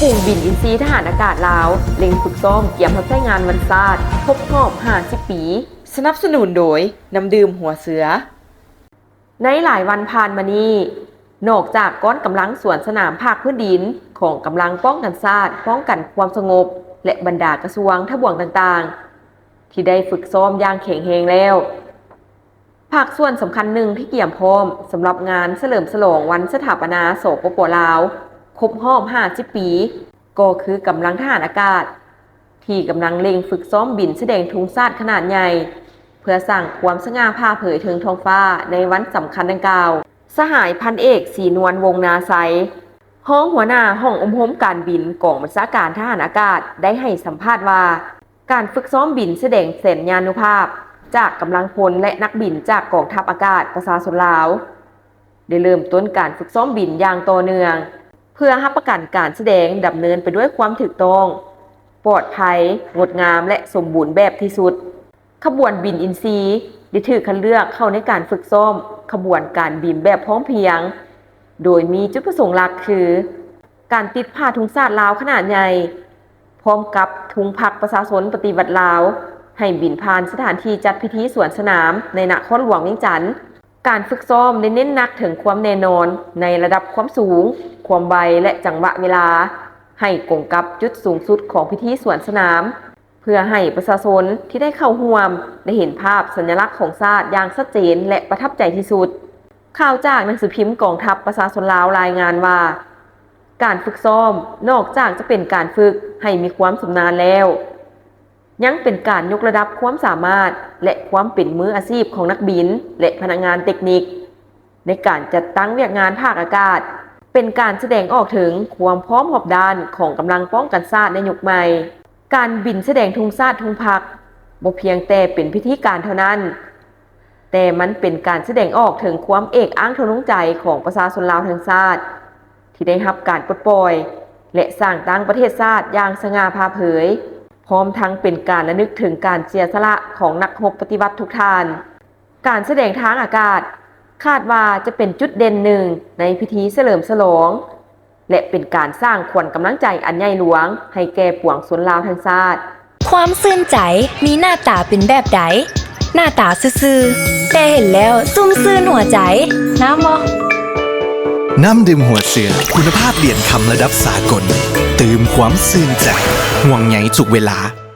ຝູງບິນອິນຊີທະຫານອາກາດລາວ ເລັ່ງຝຶກຊ້ອມກຽມຮັບໃຊ້ງານວັນຊາດຄົບຮອບຫ້າສິບປີ. ສະໜັບສະໜູນໂດຍ ນ້ຳດື່ມຫົວເສືອ. ໃນຫຼາຍວັນຜ່ານມານີ້, ນອກຈາກກ້ອນກຳລັງສວນສະໜາມພາກພື້ນດິນຂອງກຳລັງປ້ອງກັນຊາດ, ປ້ອງກັນຄວາມສະຫງົບ ແລະ ບັນດາກະຊວງທະບວງຕ່າງໆ ທີ່ໄດ້ຝຶກຊ້ອມຢ່າງແຂງແຮງແລ້ວ, ພາກສ່ວນສຳຄັນໜຶ່ງທີ່ກຽມພ້ອມສຳລັບງານສະເຫຼີມສະຫຼອງວັນສະຖາປະນາ ສປປ ລາວ ຄົບຮອບຫ້າສິບປີ ກໍຄືກຳລັງທະຫານອາກາດ ທີ່ກຳລັງເລັ່ງຝຶກຊ້ອມບິນສະແດງທຸງຊາດຂະໜາດໃຫຍ່ ເພື່ອສ້າງຄວາມສະຫງ່າຜ່າເຜີຍເທິງທ້ອງຟ້າໃນວັນສຳຄັນດັ່ງກ່າວ. ສະຫາຍພັນເອກ ສີນວນ ວົງນາໄຊ, ຮອງຫົວໜ້າຫ້ອງອົບຮົມການບິນ ກອງບັນຊາການທະຫານອາກາດ ໄດ້ໃຫ້ສຳພາດວ່າ, ການຝຶກຊ້ອມບິນສະແດງແສນຍານຸພາບຈາກກຳລັງພົນ ແລະ ນັກບິນຈາກກອງທັບອາກາດປະຊາຊົນລາວ ໄດ້ເລີ່ມຕົ້ນການຝຶກຊ້ອມບິນຢ່າງຕໍ່ເນື່ອງ ເພື່ອຮັບປະກັນການສະແດງດຳເນີນໄປດ້ວຍຄວາມຖືກຕ້ອງ, ປອດໄພ, ງົດງາມ ແລະ ສົມບູນແບບທີ່ສຸດ. ຂະບວນບິນອິນຊີໄດ້ຖືກຄັດເລືອກເຂົ້າໃນການຝຶກຊ້ອມຂະບວນການບິນແບບພ້ອມພຽງ, ໂດຍມີຈຸດປະສົງຫຼັກຄື ການຕິດຜ້າທຸງຊາດລາວຂະໜາດໃຫຍ່ ພ້ອມກັບທຸງພັກປະຊາຊົນປະຕິວັດລາວ ໃຫ້ບິນຜ່ານສະຖານທີ່ຈັດພິທີສວນສະໜາມໃນນະຄອນຫຼວງວຽງຈັນ. ການຝຶກຊ້ອມໄດ້ເນັ້ນໜັກເຖິງຄວາມແນ່ນອນໃນລະດັບຄວາມສູງ, ຄວາມໄວ ແລະ ຈັງຫວະເວລາ ໃຫ້ກົງກັບຈຸດສູງສຸດຂອງພິທີສວນສະໜາມ, ເພື່ອໃຫ້ປະຊາຊົນທີ່ໄດ້ເຂົ້າຮ່ວມໄດ້ເຫັນພາບສັນຍະລັກຂອງຊາດຢ່າງຊັດເຈນ ແລະ ປະທັບໃຈທີ່ສຸດ. ຂ່າວຈາກໜັງສືພິມກອງທັບປະຊາຊົນລາວລາຍງານວ່າ, ການຝຶກຊ້ອມນອກຈາກຈະເປັນການຝຶກໃຫ້ມີຄວາມຊຳນານແລ້ວ, ຍັງເປັນການຍົກລະດັບຄວາມສາມາດ ແລະ ຄວາມເປັນມືອາຊີບຂອງນັກບິນ ແລະ ພະນັກງານເຕັກນິກ ໃນການຈັດຕັ້ງວຽກງານພາກອາກາດ, ເປັນການສະແດງອອກເຖິງຄວາມພ້ອມຮອບດ້ານຂອງກຳລັງປ້ອງກັນຊາດໃນຍຸກໃໝ່. ການບິນສະແດງທຸງຊາດທຸງພັກ ບໍ່ພຽງແຕ່ເປັນພິທີການເທົ່ານັ້ນ, ແຕ່ມັນເປັນການສະແດງອອກເຖິງຄວາມເອກອ້າງທະນົງໃຈຂອງປະຊາຊົນລາວທັງຊາດ ທີ່ໄດ້ຮັບການປົດປ່ອຍ ແລະ ສ້າງຕັ້ງປະເທດຊາດຢ່າງສະຫງ່າຜ່າເຜີຍ, ພ້ອມທັງເປັນການລະນຶກເຖິງການເສຍສະຫຼະຂອງນັກຮົບປະຕິວັດທຸກທ່ານ. ການສະແດງທາງອາກາດ ຄາດວ່າຈະເປັນຈຸດເດັ່ນໜຶ່ງໃນພິທີສະເຫຼີມສະຫຼອງ ແລະ ເປັນການສ້າງຂວັນກຳລັງໃຈອັນໃຫຍ່ຫຼວງໃຫ້ແກ່ປວງຊົນລາວທັງຊາດ. ຄວາມຊື່ນໃຈມີໜ້າຕາເປັນແບບໃດ? ໜ້າຕາຊື່ໆ ແຕ່ເຫັນແລ້ວຊຸ່ມຊື່ນຫົວໃຈ. ງາມບໍ່? ນ້ຳດື່ມຫົວເສືອ ຄຸນນະພາບຫຼຽນຄຳລະດັບສາກົນ, ຕື່ມຄວາມຊື່ນໃຈ, ຫ່ວງໃຍທຸກເວລາ.